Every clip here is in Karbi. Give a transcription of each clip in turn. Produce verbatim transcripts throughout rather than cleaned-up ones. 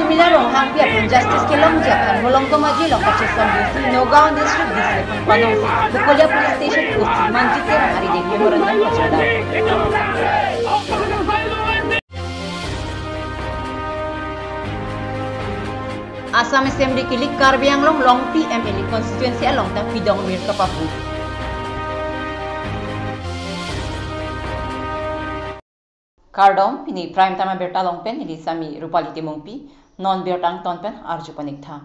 Mila Ronghangpi aphan justice kelongji aphan Molongtom Aji along kachesong pusi Nagaon District D C aphan panongsi Bokolia Police Station O C Manjit Terang arideng memorandum pachekdak. Assam Assembly kilik, Karbi Anglong Longphli M L A constituency along ta pidong mir kapapu. Kardom, pini Prime Time abirta along pen neli Sami Rupali Timungpi, non birta angton pen arju panik tha.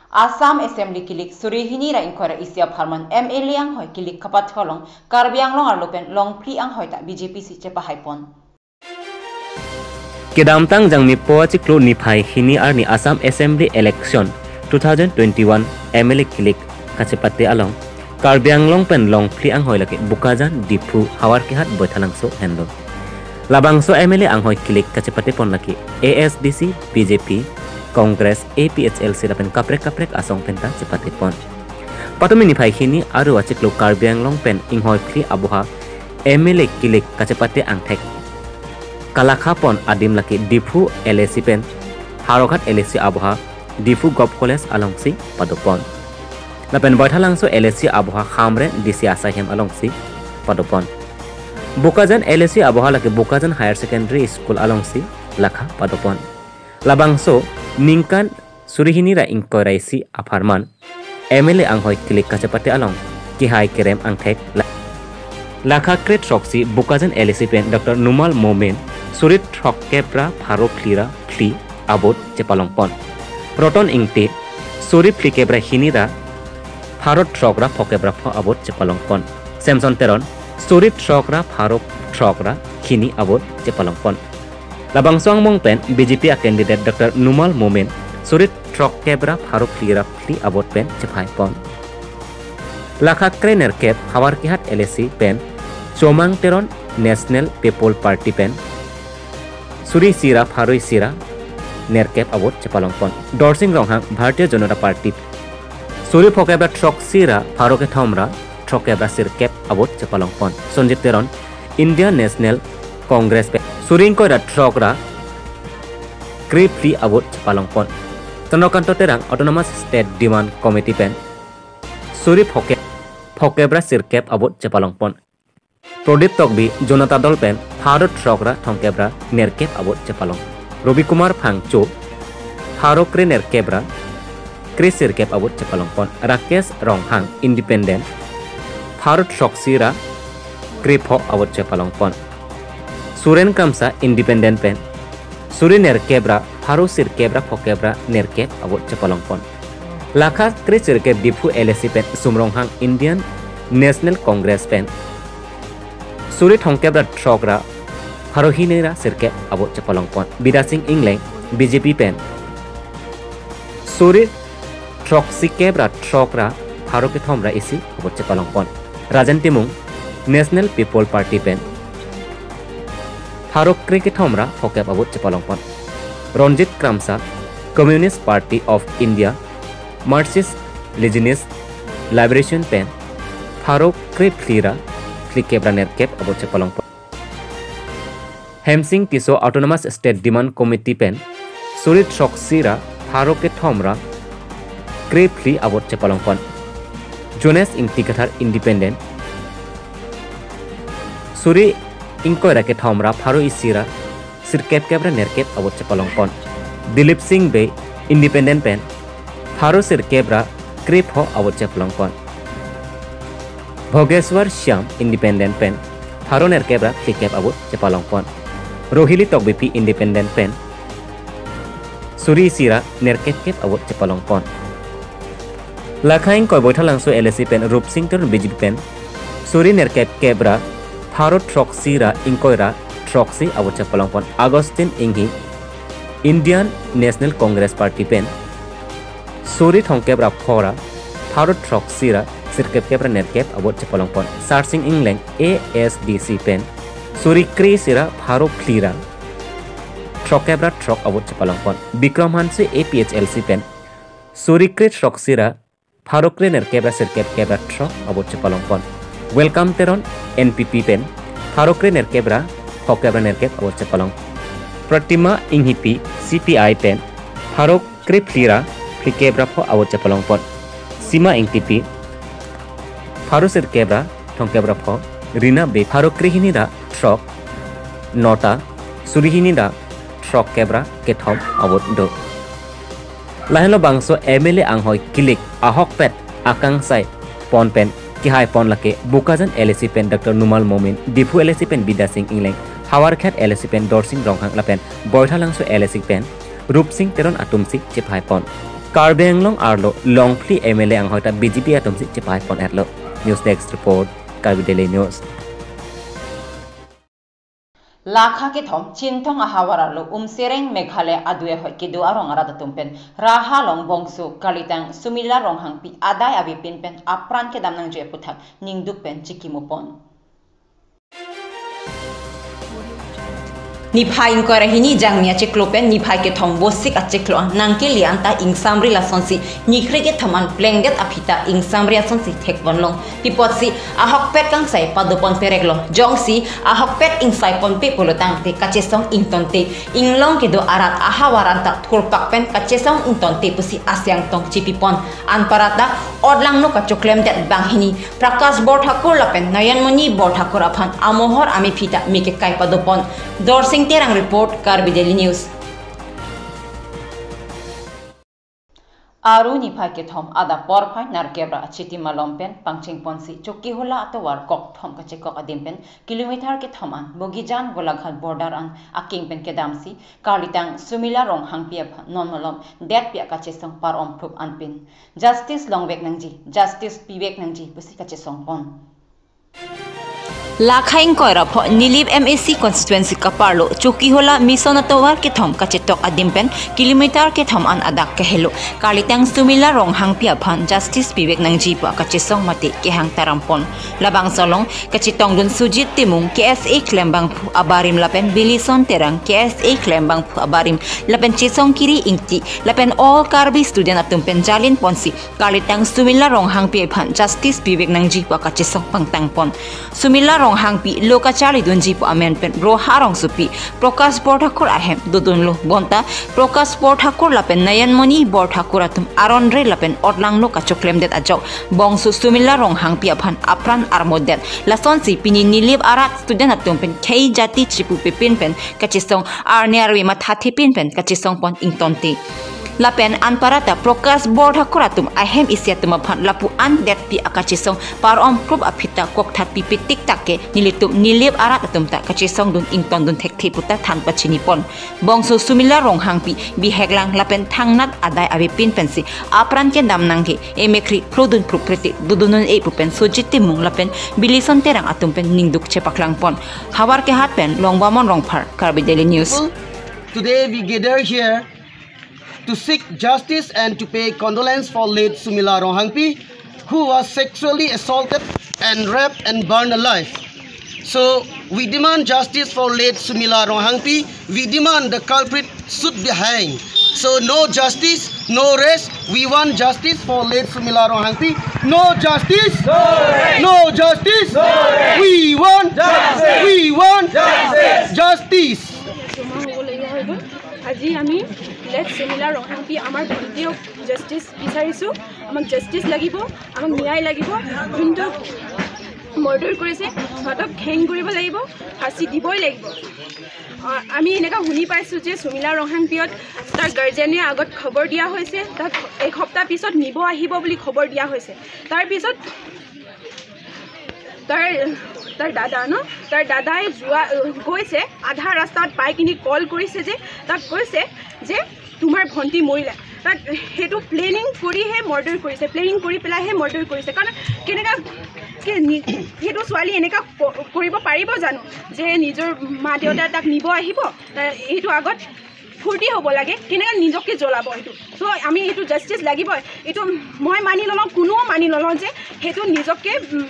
Assam Assembly kilik suri hini ra ingkoi ra isi apharman M L A anghoi kilik kapathu along Karbi Anglong arlo pen Longphli anghoi ta B J P si chepahai pon. Kedamtang Jangmi po achiklo niphai hini arni Assam Assembly Election two thousand twenty-one M L A kilik kachepate along Karbi Anglong pen Longphli anghoi lake Bokajan, Diphu, Havarkehat, Baithalangso henlo. Labangso M L A anghoi kilik kachepate pon lake A S D C, B J P, Congress, A P H L C lapen kaprek kaprek asong pen ta chepate pon. Patumi niphai hini aru achiklo Karbi Anglong pen inghoi phli aboha M L A kilik kachepate angthek kalakha pon adim lake Diphu L A C pen Howraghat L A C aboha Diphu Govt College alongsi padopon. Lapen Baithalangso L A C aboha Hamren D C asaihem alongsi padopon. Bokajan L A C aboha lake Bokajan Higher Secondary School alongsi lakha padopon. Labangso ningkan suri hini ra ingkoi ra isi apharman M L A anghoi kilik kachepate along kehai kerem angthek la-, lakha kre throksi Bokajan L A C pen Doctor Numal Momin suri throkkep ra pharo phli ra phli a-vote chepalong pon. Roton Ingti suri phlikep ra hini ra pharo throk ra phokep ra pho a-vote chepalong pon. Samson Teron suri throk ra pharo throk ra hini a-vote chepalong pon. Labangso angbong pen B J P a-candidate Doctor Numal Momin suri throkkep ra pharo phli ra phli a-vote pen chephai pon. Lakha kre nerkep Havarkehat L A C pen Chomang Teron National People Party pen suri isi ra pharo isi ra nerkep a-vote chepalong pon. Dorsing Ronghang Bharatiya Janata Party suri phokep ra throksi ra pharo kethom ra throkkep ra sirkep a-vote chepalong pon. Sonjit Teron Indian National Congress pen suri ingkoi ra throk ra kre phli a-vote chepalong pon. Chandrakanta Terang Autonomous State Demand Committee pen suri phokep, phokep ra sirkep a-vote chepalong pon. Prodip Tokbi Janata Dal pen pharo throk ra thomkep ra nerkep a-vote chepalong. Robi Kumar Phangcho pharo kre nerkep ra kre sirkep a-vote chepalong pon. Rakesh Ronghang Independent pharo throksi ra kre pho a-vote chepalong pon. Suren Kramsa Independent pen suri nerkep ra pharo sirkep ra phokep ra nerkep a-vote chepalong pon. Lakha kre sirkep Diphu L A C pen Sum Ronghang Indian National Congress pen suri thomkep ra throk ra pharo hini ra sirkep a-vote chepalong pon. Bidya Sing Engleng B J P pen suri throksikep ra throk ra pharo kethom ra isi a-vote chepalong pon. Rajen Timung National People Party pen pharo kre kethom ra phokep a-vote chepalong pon. Ranjit Kramsa Communist Party of India Marxist Leninist Liberation pen pharo kre phli ra phlikep ra nerkep a-vote chepalong pon. Hemsing Tisso Autonomous State Demand Committee pen suri throksi ra pharo kethom ra kre phli a-vote chepalong pon. Jones Ingti Kathar Independent suri ingkoi ra kethom ra pharo isi ra sirkep kep ra nerkep a-vote chepalong pon. Dilip Sing Bey Independent pen pharo sirkep ra kre pho a-vote chepalong pon. Bhogeshwar Shyam Independent pen pharo nerkep ra phlikep a-vote chepalong pon. Rohili Tokbipi Independent pen suri isi ra nerkep kep a-vote chepalong pon. Lakha ingkoi Baithalangso L A C pen Rupsing Teron B J P pen suri nerkep kep ra pharo throksi ra ingkoi ra throksi a-vote chepalong pon. Augustine Enghi Indian National Congress Party pen suri thomkep ra pho ra pharo throksi ra sirkep kep ra nerkep a-vote chepalong pon. Sarsing Engleng A S D C pen suri kre isi ra pharo phli ra throkkep ra throk a-vote chepalong pon. Bikram Hanse A P H L C pen suri kre throksi ra pharo kre nerkep ra sirkep kep ra throk a-vote chepalong pon. Welcome Teron N P P pen pharo kre nerkep ra phokep ra nerkep a-vote chepalong. Pratima Enghipi C P I pen Pharo krephli ra phlikep ra pho a-vote chepalongpon. Sima Engtipi, pharo sirkep ra thomkep ra pho. Rina Bey, pharo krehini ra throk nota, suri hini ra throkkep ra kethom a-vote do. Lahenlo bangso M L A anghoi kilik ahokpet akangsai pon pen kehai pon lake Bokajan L A C pen Doctor Numal Momin, Diphu L A C pen Bidya Sing Engleng, Howraghat L A C pen Dorsing Ronghang lapen Baithalangso L A C pen Rupsing Teron atumsi chepahai pon. Karbi Anglong arlo longphli M L A anghoi ta B J P atumsi chepahai pon etlo. News Desk Report, Karbi Daily News. Lakha kethom Chinthong ahavar arlo Umsereng Meghalaya adui ahoi kedo arong arat atum pen Raha along bongso kalitang Sumila Ronghangpi adai avepin pen apran kedam nangji aputhak ningduk pen chikimupon. Niphai ingkoi ra hini Jangmi achiklo pen niphai kethom Vosik achiklo an nangkele anta ingsamri lasonsi nikhre kethom an plengdet aphi ta ingsamri asonsi thekponlong. Pi apotsi ahokpet kangsai padopon pereklo. Jongsi ahokpet ingsaipon pe pulo tangte kachesong ingtonte, inglong kedo arat ahavar anta thurpak pen kachesong ingtonte pusi asiang tong chipipon. Anparta otlangno kachoklemdet banghini Prakash Borthakur lapen Nayanmoni Borthakur aphan amohor amephi ta me kekai padopon. Dorsing Terang report, Karbi Daily News. Aru niphai kethom adap porphai nerkep ra achiti malom pen pangchengponsi Chokihola atovar kokthom kachekok adim pen kilometer kethom an Bogijan Golaghat border an akeng pen kedamsi kalitang Sumila Ronghangpi aphan non malom detpi akachesong par-om phrup anpin. Justice longvek nangji, justice pivek nangji pusi kachesongpon. Lakha ingkoi ra pho Nilip M A C constituency kaparlo Chokihola Mission atovar kethom kachetok adim pen kilometer kethom an adak kahelo kalitang Sumila Ronghangpi aphan justice pivek nangji pu akachesong mate kehang tarampon. Labangso along kachetongdun Sujit Timung K S A klembangphu abarim lapen Bilison Terang K S A klembangphu abarim lapen Chesongkiri Ingti lapen All Karbi Student atum pen jalinponsi kalitang Sumila Ronghangpi aphan justice pivek nangji pu akachesong pangtangpon. Sumila Ronghangpi lo kacharlidunji pu amen pen Raha rongsopi Prakash Borthakur ahem dodunlo bonta Prakash Borthakur lapen Nayanmoni Borthakur atum aron re lapen otlangno kachoklemdet ajok bongso Sumila Ronghangpi aphan apran armodet. Lasonsi pini Nilip arat student atum pen khei jati chipu pepin pen kachesong arni arve mathathepin pen kachesongpon ingtonte. Lapen anparta Prakash Borthakur atum ahem isi atum aphan lapu an detpi akachesong par-om phrup aphi ta kokthatpi pitik tak ke nelitum Nilip arat atum ta kachesongdun ingtondun thekthe pu ta than pachinipon. Bongso Sumila Ronghangpi biheklang lapen thangnat adai avepin pensi apran kedam nangke emekhri phlodun phrup prete dodun un-e pu pen Sujit Timung lapen Bilison Terang atum pen ningduk chepaklangpon. Howraghat pen Longbamon Rongphar, Karbi Daily News. Today we gather here to seek justice and to pay condolence for late Sumila Ronghangpi, who was sexually assaulted and raped and burned alive. So we demand justice for late Sumila Ronghangpi. We demand the culprit should be hanged. So no justice, no rest. We want justice for late Sumila Ronghangpi. No justice. No rest. No justice. No rest. We want justice. We want justice. Justice. জমা হ'বলগীয়া হৈ গ'ল। আজি আমি লেট সুমিলা ৰংহাংপি, আমাৰ ভণ্টিক জাষ্টিচ বিচাৰিছোঁ। আমাক জাষ্টিচ লাগিব, আমাক ন্যায় লাগিব। যোনটো মাৰ্ডাৰ কৰিছে, সিহঁতক হেং কৰিব লাগিব, ফাঁচী দিবই লাগিব। আ, আমি এনেকুৱা শুনি পাইছোঁ যে সুমিলা ৰংহাংপিয়ত তাৰ গাৰ্জেনে আগত খবৰ দিয়া হৈছে, তাক এসপ্তাহ পিছত নিব আহিব বুলি খবৰ দিয়া হৈছে। তাৰ পিছত তাৰ, তাৰ দাদা ন, তাৰ দাদাই যোৱা, আ, গৈছে, আধা ৰাস্তাত পাই কিনি কল কৰিছে যে, তাক কৈছে যে, "তোমাৰ ভণ্টি মৰিলে।" তাক সেইটো প্লেনিং কৰিহে মাৰ্ডাৰ কৰিছে, প্লেনিং কৰি পেলাইহে মাৰ্ডাৰ কৰিছে। কাৰণ কেনেকা, কি নি-, সেইটো ছোৱালী এনেকা ক-, কৰিব পাৰিব জানো যে নিজৰ মা দেউতাই তাক নিব আহিব, তা-, সেইটো আগত ফূৰ্তি হ'ব লাগে, কেনেকা নিজকে জ্বলাব সেইটো। চ' আমি এইটো জাষ্টিচ লাগিবই, এইটো মই মানি নলওঁ, কোনেও মানি নলওঁ যে সেইটো নিজকে, উম,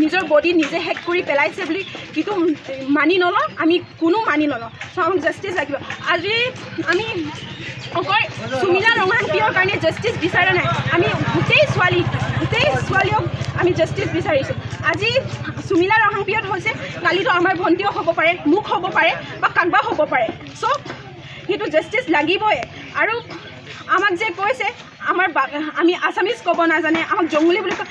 নিজৰ বডি নিজে হেক কৰি পেলাইছে বুলি, কিন্তু মানি নলওঁ, আমি কোনো মানি নলওঁ। চ' আমাক জাষ্টিচ লাগিব। আজি আমি অকল সুমিলা ৰংহাংপিয়ৰ কাৰণে জাষ্টিচ বিচৰা নাই, আমি গোটেই ছোৱালী, গোটেই ছোৱালীক আমি জাষ্টিচ বিচাৰিছোঁ। আজি সুমিলা ৰংহাংপিয়ত হৈছে, কালিতো আমাৰ ভণ্টিও হ'ব পাৰে, মোক হ'ব পাৰে বা কাৰোবাৰ হ'ব পাৰে। চ' সেইটো জাষ্টিচ লাগিবই। আৰু আমাক যে কৈছে আমাৰ বা- আমি আছামিজ ক'ব নাজানে, আমাক জংগলী বুলি কয়।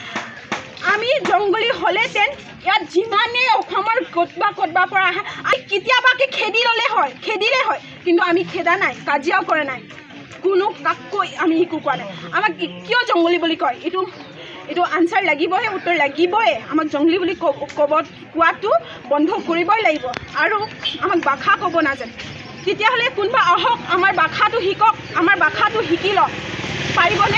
আমি জংগলী হ'লেহেঁতেন ইয়াত যিমানেই অসমৰ ক'তবা ক'তবা পৰা আহে, আমি কেতিয়াবাকে খেদি ল'লে হয়, খেদিলে হয়, কিন্তু আমি খেদা নাই, কাজিয়াও কৰা নাই, কোনো কাককৈ আমি একো কোৱা নাই। আমাক কি- কিয় জংগলী বুলি কয়? এইটো এইটো আনচাৰ লাগিবই, উত্তৰ লাগিবই। আমাক জংগলী বুলি ক- ক'ব কোৱাটো বন্ধ কৰিবই লাগিব। আৰু আমাক ভাষা ক'ব নাজানে, তেতিয়াহ'লে কোনোবা আহক, আমাৰ ভাষাটো শিকক, আমাৰ ভাষাটো শিকি লওক। পাৰিবনে?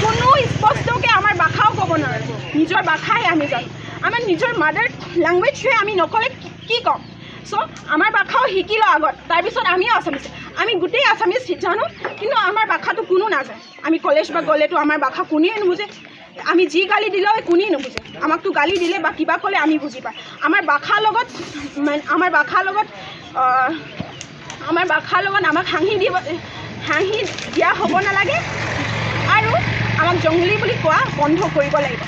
কোনো স্পষ্টকে আমাৰ ভাষাও ক'ব নোৱাৰে। নিজৰ ভাষাই আমি জানো, আমাৰ নিজৰ মাডাৰ লেংগুৱেজটোৱে আমি নক'লে কি- কি ক'ম? চ' আমাৰ ভাষাও শিকি লওঁ আগত, তাৰপিছত আমিও আছামিজ। আমি গোটেই আছামিজ জানো, কিন্তু আমাৰ ভাষাটো কোনো নাজানে। আমি কলেজ বা গ'লেতো আমাৰ ভাষা কোনেও নুবুজে। আমি যি গালি দিলেও কোনেও নুবুজে। আমাকতো গালি দিলে বা কিবা ক'লে আমি বুজি পাওঁ। আমাৰ ভাষাৰ লগত, মানে, আমাৰ ভাষাৰ লগত, আহ, আমাৰ ভাষাৰ লগত আমাক হাঁহি দিব, হাঁহি দিয়া হ'ব নালাগে আৰু আমাক জংগলী বুলি কোৱা বন্ধ কৰিব লাগিব।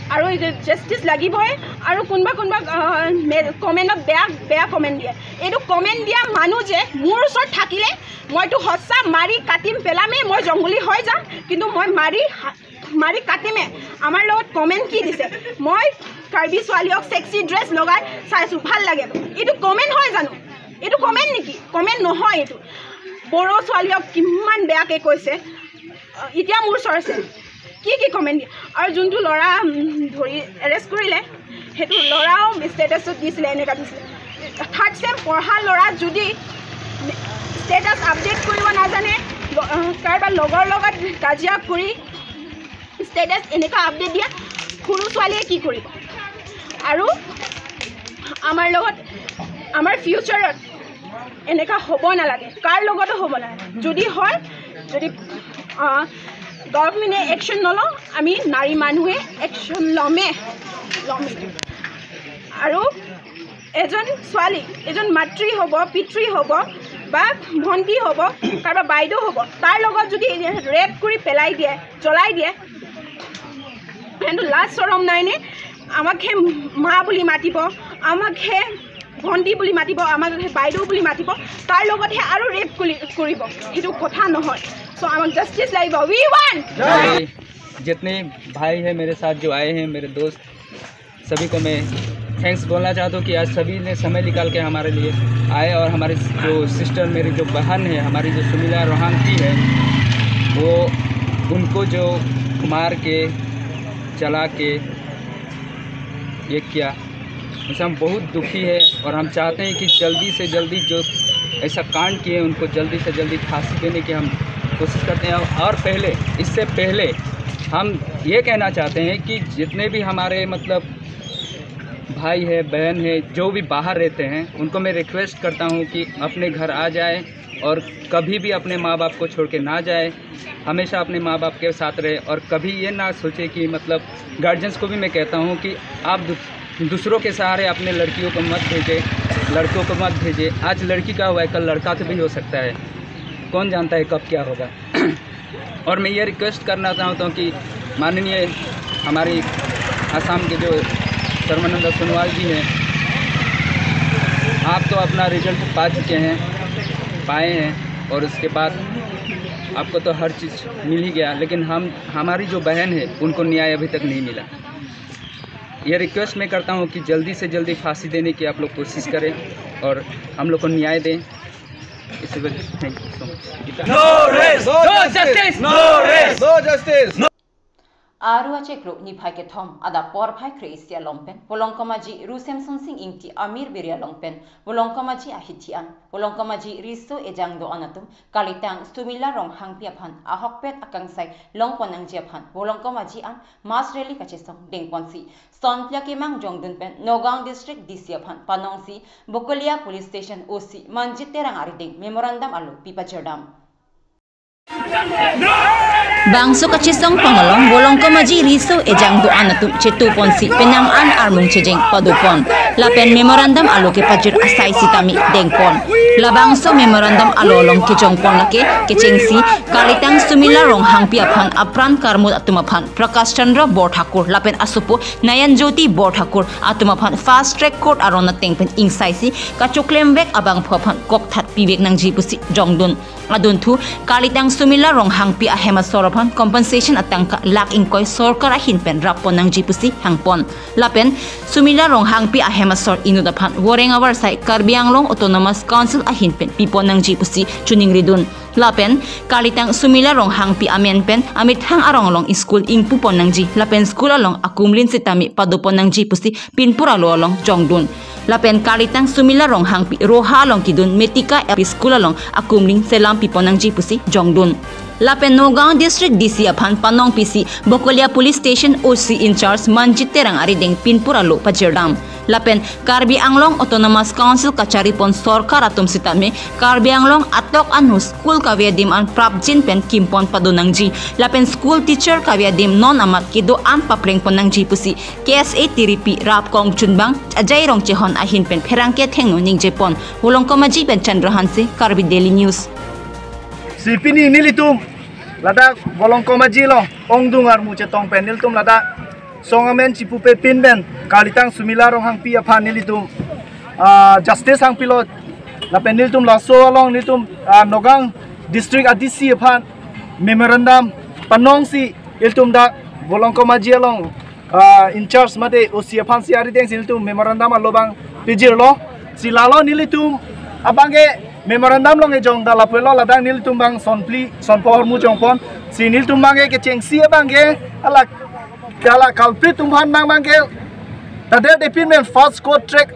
আৰু জাষ্টিচ লাগিবই। আৰু কোনোবা কোনোবা, আহ, মে- কমেণ্টত বেয়া বেয়া কমেণ্ট দিয়ে। এইটো কমেণ্ট দিয়া মানুহ যে মোৰ ওচৰত থাকিলে মইতো সঁচা মাৰি কাটিম, পেলামেই, মই জংগলী হৈ যাম, কিন্তু মই মাৰি হা- মাৰি কাটিমে। আমাৰ লগত কমেণ্ট কি দিছে? মই কাৰ্বি ছোৱালীক ছেক্সি ড্ৰেছ লগাই চাইছোঁ, ভাল লাগে। এইটো কমেণ্ট হয় জানো? এইটো কমেণ্ট নেকি? কমেণ্ট নহয় এইটো। বড়ো ছোৱালীক কিমান বেয়াকে কৈছে। এতিয়া মোৰ ওচৰত আছে, কি কি কমেণ্ট দিয়ে। আৰু যোনটো ল'ৰা, উম, ধৰি এৰেষ্ট কৰিলে, সেইটো ল'ৰাও ষ্টেটাছত দিছিলে, এনেকুৱা দিছিলে। থাৰ্ড ছেম পঢ়া ল'ৰা যদি ষ্টেটাছ আপডেট কৰিব নাজানে, ল- আহ, কাৰোবাৰ লগৰ লগত কাজিয়া কৰি ষ্টেটাছ এনেকা আপডেট দিয়া, সৰু ছোৱালীয়ে কি কৰিব? আৰু আমাৰ লগত, আমাৰ ফিউচাৰত এনেকা হ'ব নালাগে, কাৰ লগতো হ'ব নালাগে। যদি হয়, যদি, আহ, গভৰ্ণমেণ্টে একশ্যন নলওঁ, আমি নাৰী মানুহে একশ্যন ল'মে, ল'মে। আৰু এজন ছোৱালী, এজন মাতৃ হ'ব, পিতৃ হ'ব বা ভণ্টি হ'ব, কাৰোবাৰ বাইদেউ হ'ব, তাৰ লগত যদি ৰেপ কৰি পেলাই দিয়ে, জ্বলাই দিয়ে, সেইটো লাজ চৰম নাইনে? আমাক সেই মা বুলি মাতিব, আমাক সেই ভণ্টি বুলি মাতিব, আমাক সেই বাইদেউ বুলি মাতিব, তাৰ লগতহে আৰু ৰেপ কৰি- কৰিব। সেইটো কথা নহয়। চ' আমাক জাষ্টিচ লাগিব। We want! भाई, जितने भाई हैं मेरे साथ जो आए हैं, मेरे दोस्त, सभी को मैं थैंक्स बोलना चाहता हूँ कि आज सभी ने समय निकाल के हमारे लिए आए और हमारे जो सिस्टर, मेरी जो बहन है, हमारी जो सुमिला रोहांगती है, वो उनको जो मार के, चला के ये किया, उनसे हम बहुत दुखी है और हम चाहते हैं कि जल्दी से जल्दी जो ऐसा कांड किए उनको जल्दी से जल्दी फांसी देने की हम कोशिश करते हैं। और पहले, इससे पहले हम ये कहना चाहते हैं कि जितने भी हमारे मतलब भाई है, बहन है, जो भी बाहर रहते हैं, उनको मैं रिक्वेस्ट करता हूँ कि अपने घर आ जाए और कभी भी अपने माँ बाप को छोड़ के ना जाए, हमेशा अपने माँ बाप के साथ रहे और कभी ये ना सोचे कि मतलब गार्जियंस को भी मैं कहता हूँ कि आप दू- दूसरों के सहारे अपने लड़कियों को मत भेजें, लड़कों को मत भेजें। आज लड़की का हुआ है, कल लड़का का भी हो सकता है, कौन जानता है कब क्या होगा। और मैं ये रिक्वेस्ट करना चाहता हूँ कि माननीय हमारी आसाम के जो सर्बानंद सोनोवाल जी हैं, आप तो अपना रिजल्ट पा चुके हैं, पाए हैं, और उसके बाद आपको तो हर चीज़ मिल ही गया, लेकिन हम, हमारी जो बहन है, उनको न्याय अभी तक नहीं मिला। ये रिक्वेस्ट मैं करता हूँ कि जल्दी से जल्दी फांसी देने की आप लोग कोशिश करें और हम लोग को न्याय दें। इसी वजह से thank you so much. No rest! No justice! No rest! No justice! Aru achiklo niphai kethom adap porphai kre-isi along pen Volongkom Aji Ru Semsonsing Ingti Amir Biri along pen Volongkom Aji ahithi an Volongkom Aji riso ejang do-an atum kalitang Sumila Ronghangpi aphan ahokpet akangsai longpon nangji aphan Volongkom Aji an mass rally kachesong dengponsi sonplia kemang jongdun pen Nagaon District D C aphan panongsi Bokolia Police Station O C Manjit Terang arideng memorandum alo pipajordam. Bangso kachesong pon along Volongkom Aji riso ejang do-an atum chetu ponsi penang an armung chejeng padopon. Lapen memorandum alo kepajir asai sitame dengpon. Labangso memorandum alo along kejongpon lake kechengsi Kalitang Sumila Ronghangpi aphan apran karmut atum aphan Prakash Chandra Borthakur lapen asopo Nayan Jyoti Borthakur atum aphan fast track court aron ateng pen ingsaisi kachoklemvek abangphu aphan kokthat pivek nangji pusi jongdun. Adunthu, Kalitang Sumila Ronghangpi ahem asor aphan compensation atangka lakh ingkoi sorkar ahin pen rappon nangji pusi hangpon. Lapen Sumila Ronghangpi ahem asor inut aphan voreng avarsai Karbi Anglong Autonomous Council ahin pen pipon nangji pusi choningridun. Lapen Kalitang Sumila Ronghangpi amen pen amethang arong along school ingpupon nangji. Lapen school along akumlin sitame padopon nangji pusi pinpur alo along jongdun. Lapen Kalitang Sumila Ronghangpi Roha along kidun Metika L P School along akumlin selam pipon nangji pusi jongdun. Lapen Nagaon District D C aphan panong pisi Bokolia Police Station O C in charge Manjit Terang arideng pinpur alo pajirdam. Lapen Karbi Anglong Autonomous Council kacharipon sorkar atum sitame Karbi Anglong atok anu school kave adim an prapjin pen kimpon padon nangji. Lapen school teacher kave adim non amat kedo-an paplengpon nangji pusi K S A tiripi Rapkong Chunbang Ajai Rongchehon ahin pen pherangke athengno ningjepon. Volongkom Aji pen Chandra Hanse, Karbi Daily News. Si pini nelitum ladak Volongkom Aji along ongdung armu chetong pen nelitum ladak song amen chipupe pin pen Kalitang Sumila Ronghangpi aphan nelitum, ah, justice hangpilo. Lapen nelitum laso along nelitum, ah, Nagaon District a D C aphan memorandum panongsi ilitum dak Volongkom Aji along, ah, in charge mate O C aphansi aridengsi nelitum memorandum alo abang pijirlo. Si lalo nelitum abangke memorandum along ejong da lapulo ladak nelitum abang sonphli sonpho ahormu jongpon. Si nelitum abangke kechengsi abangke hala, hala culprit atum aphan abang abangke taderde pin pen fast court track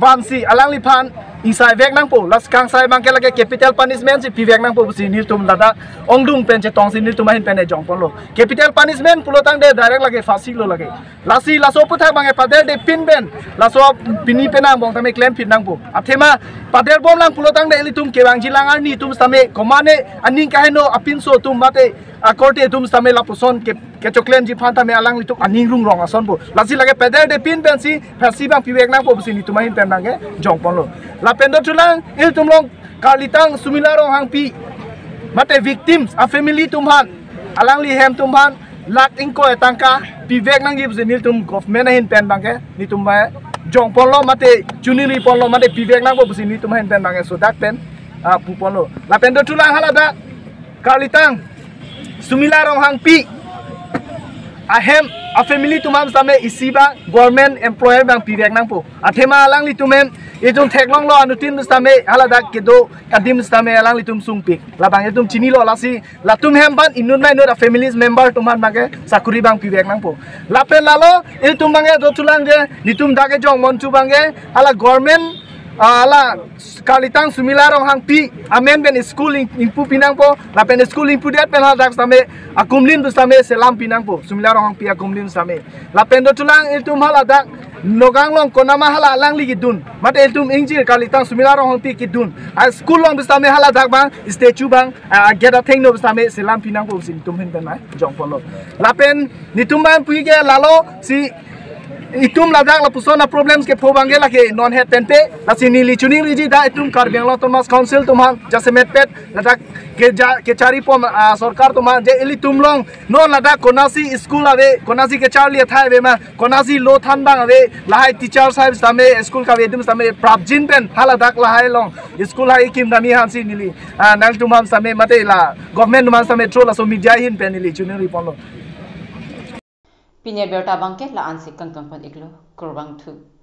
vansi alangliphan ingsaivek nangpo. Lasi kangsai abangke lake capital punishment si pivek nangpo pusi nelitum ladak ongdung pen chetongsi nelitum ahin pen ejongponlo. Capital punishment pulotangte direct lake phasi lo lake. Lasi laso aputhak abangke paderde pin pen laso pini penang angbong tame klemphit nangpo. Athema paderbom lang pulotangte ilitum kevangji alang arni atum sitame komatne aning kaheno apinso atum mate akorte atum sitame lapuson ke, kechoklemji aphan tame alanglitum aning rungrong asonpo. Lasi lake paderde pin pensi phasi abang pivek nangpo pusi nelitum ahin pen abangke jongponlo. Lapen dothulang ilitum along Kalitang Sumila Ronghangpi mate victims a family atum aphan, alangli hem atum aphan lakh ingkoi atangka pivek nangji pusi nelitum government ahin pen abangke nelitum abang jongponlo mate choningriponlo mate pivek nangpo pusi nelitum ahin pen abangke sodak pen, ah, puponlo. Lapen dothulang haladak Kalitang Sumila Ronghangpi ahem a family atum aphan sitame isi abang government employer abang pivek nangpo. Athema alanglitum hem itum theklonglo anuttin sitame haladak kedo adim sitame alanglitum sungpik. Labang itum chinilo lasi latum hem aphan inut ma inut a family member atum aphan abangke sakuri abang pivek nangpo. Lapen lalo ilitum abangke dothulang je nelitum dak ejongpon thu abangke hala government, ah, hala Kalitang Sumila Ronghangpi amen pen school ing, ingpupi nangpo, lapen school ingpudet pen haladak sitame akumlin pu sitame selampi nangpo, Sumila Ronghangpi akumlin sitame. Lapen dothulang ilitum haladak Nagaon along konatma hala alangli kedun mate ilitum ingjir Kalitang Sumila Ronghangpi kedun a school along pu sitame haladak abang statue abang, ah, gate athengno pu sitame selampi nangpo pusi nelitum ahin pen abang jongponlo. Lapen nelitum abang puike lalo si itum ladak lapuson a problems kepho abangke lake non het penpe, lasi neli choningriji dak itum Karbi Anglong Autonomous Council atum aphan jasemet pet ladak keja, kecharipon, ah, sorkar atum aphan je ilitum along non ladak konatsi school ave, konatsi kecharli athai ave ma, konatsi lo than abang ave, lahai teacher saheb sitame school kave adim sitame prapjin pen haladak lahai along school hai kim dami aphansi neli, ah, nangtum aphan sitame mate la government atum aphan sitame through laso media ahin pen neli choningriponlo. Pini abirta abangke la-ansi kangkang pon iklo, kurvangthu.